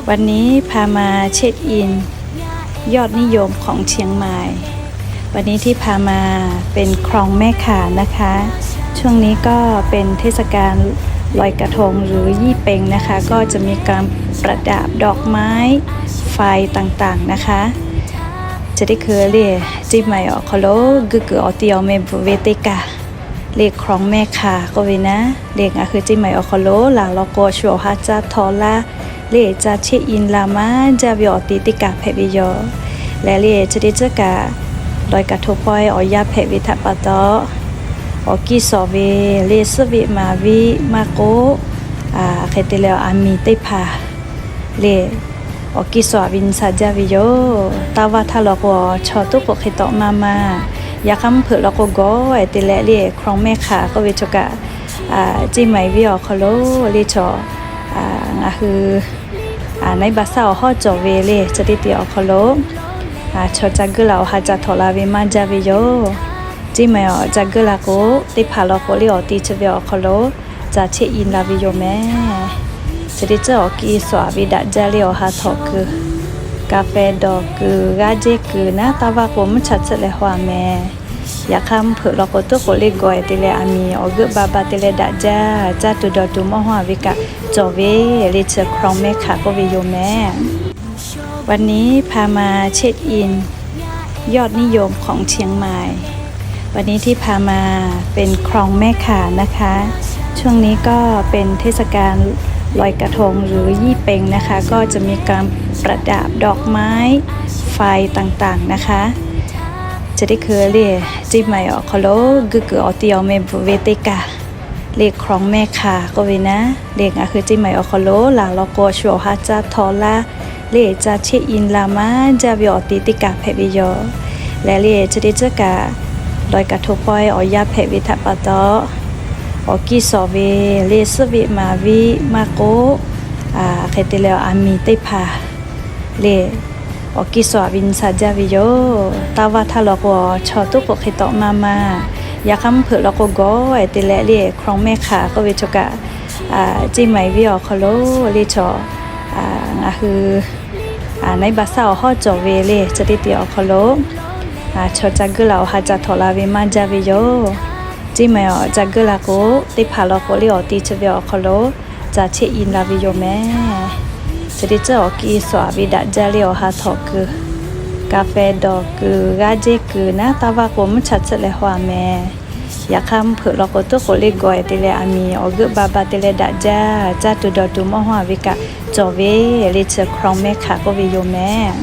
วันนี้พามาเช็คอินยอดนิยมของเชียงใหม่ วันนี้ที่พามาเป็นคลองแม่ข่านะคะ ช่วงนี้ก็เป็นเทศกาลลอยกระทงหรือยี่เป็งนะคะ ก็จะมีการประดับดอกไม้ไฟต่างๆนะคะ จะได้คือ လႄႈ Chiang Mai awˬ hk'aw lo guˇ kuiˬ awˬ ti awˬ meh bvuhꞈ ve teˇ kaˬ လႄႈ คลองแม่ข่า k'oˆ ve naˉ, lehˬ ngaˬ hui Chiang Mai awˬ hk'aw lo laˬ law k'o shu awˬ ha ca htaw laˇ, lehˬ ca check in la maˇ jaˇ ve awˬ ti teˇ kaˬ hpehꞈ ve yoˬ. Lehˬ lehˬ chi teˇ ceuˬ kaꞈ ลอยกระทง pawehˇ awˬ yanˇ hpehꞈ ve htaꞈ pa taw, awˬ kiˇ suhˍ ve lehˬ suhˉ ve maˍ ve maˇ k'oˆ, hk'e te leh aˬ miˍ teˇ hpaˍ lehˬ awˬ kiˇ suhˍ ve nyi sha jaˇ ve yoˬ. Taˇ vaˇ htaˇ law k'o, chaw toˉ k'oꞈ hk'e tawꞈ maˇ maˇ, yaꞈ hk'aˇ mvuhˇ hpeuꞈ law k'o gawˬ-e te leh lehˬ คลองแม่ข่า k'oˆ ve chaw kaꞈ, Chiang Mai venˇ awˬ hk'aw lo lehˬ chaw, ngaˬ hui naiˉ ba saˉ awˬ hawˉ cawˬ ve lehˬ chi teˇ te awˬ hk'aw lo chaw ca geuˇ la awˬ ha ca htaw la ve maˇ jaˇ ve yoˬ. Chiang Mai awˬ ca geuˇ la k'o, teˇ hpaˍ law k'o lehˬ awˬ ti chi ve awˬ hk'aw lo ca check in la ve yoˬ meh. Chi teˇ ceuˬ awˬ kiˇ suhˍ ve daꞈ jaˇ lehˬ awˬ ha htawnˍ kuiˬ, กาแฟ dawˬ kuiˬ, g'aˇ jehˇ kuiˬ naˉ, taˇ vaˇ k'o mvuhˇ cha tsuhˆ leh haw-a meh. Yaꞈ hk'aˇ mvuhˇ hpeuꞈ law k'o toˉ k'oꞈ lehˬ gawˬ-e te leh aˬ miˍ awˬ geuˆ ba ba te leh daꞈ jaˇ, caˇ tuˬ dawˬ tuˬ mawˇ hawˇ-a ve kaꞈ cawˬ ve lehˬ chi คลองแม่ข่า k'oˆ ve yoˬ meh. วันนี้พามาเช็คอินยอดนิยมของเชียงใหม่ วันนี้ที่พามาเป็นคลองแม่ข่านะคะ ช่วงนี้ก็เป็นเทศกาลลอยกระทงหรือยี่เป็งนะคะ ก็จะมีการประดับดอกไม้ไฟต่างๆนะคะ จะได้คือ လႄꞈ เชียงใหม่ awˬ hk'aw lo guˇ kuiˬ awˬ ti awˬ meh bvuhꞈ ve teˇ kaˬ လႄႈ คลองแม่ข่า k'oˆ ve naˉ, lehˬ ngaˬ hui Chiang Mai awˬ hk'aw lo laˬ law k'o shu awˬ ha ca htaw laˇ, lehˬ ca check in la maˇ jaˇ ve awˬ ti teˇ kaˬ hpehꞈ ve yoˬ. Lehˬ lehˬ chi teˇ ceuˬ kaꞈ ลอยกระทง pawehˇ awˬ yanˇ hpehꞈ ve htaꞈ pa taw, awˬ kiˇ suhˍ ve lehˬ suhˉ ve maˍ ve maˇ k'oˆ, hk'e te leh aˬ miˍ teˇ hpaˍ lehˬ awˬ kiˇ suhˍ ve nyi sha jaˇ ve yoˬ. Taˇ vaˇ htaˇ law k'o, chaw toˉ k'oꞈ hk'e tawꞈ maˇ maˇ, yaꞈ hk'aˇ mvuhˇ hpeuꞈ law k'o gawˬ-e te leh lehˬ คลองแม่ข่า k'oˆ ve chaw kaꞈ, Chiang Mai venˇ awˬ hk'aw lo lehˬ chaw, ngaˬ hui naiˉ ba saˉ awˬ hawˉ cawˬ ve lehˬ chi teˇ te awˬ hk'aw lo chaw ca geuˇ la awˬ ha ca htaw la ve maˇ jaˇ ve yoˬ. Chiang Mai awˬ ca geuˇ la k'o, teˇ hpaˍ law k'o lehˬ awˬ ti chi ve awˬ hk'aw lo ca check in la ve yoˬ meh. Chi teˇ ceuˬ awˬ kiˇ suhˍ ve daꞈ jaˇ lehˬ awˬ ha htawnˍ kuiˬ, กาแฟ dawˬ kuiˬ, g'aˇ jehˇ kuiˬ naˉ, taˇ vaˇ k'o mvuhˇ cha tsuhˆ leh haw-a meh. Yaꞈ hk'aˇ mvuhˇ hpeuꞈ law k'o toˉ k'oꞈ lehˬ gawˬ-e te leh aˬ miˍ awˬ geuˆ ba ba te leh daꞈ jaˇ, caˇ tuˬ dawˬ tuˬ mawˇ hawˇ-a ve kaꞈ cawˬ ve lehˬ chi คลองแม่ข่า k'oˆ ve yoˬ meh.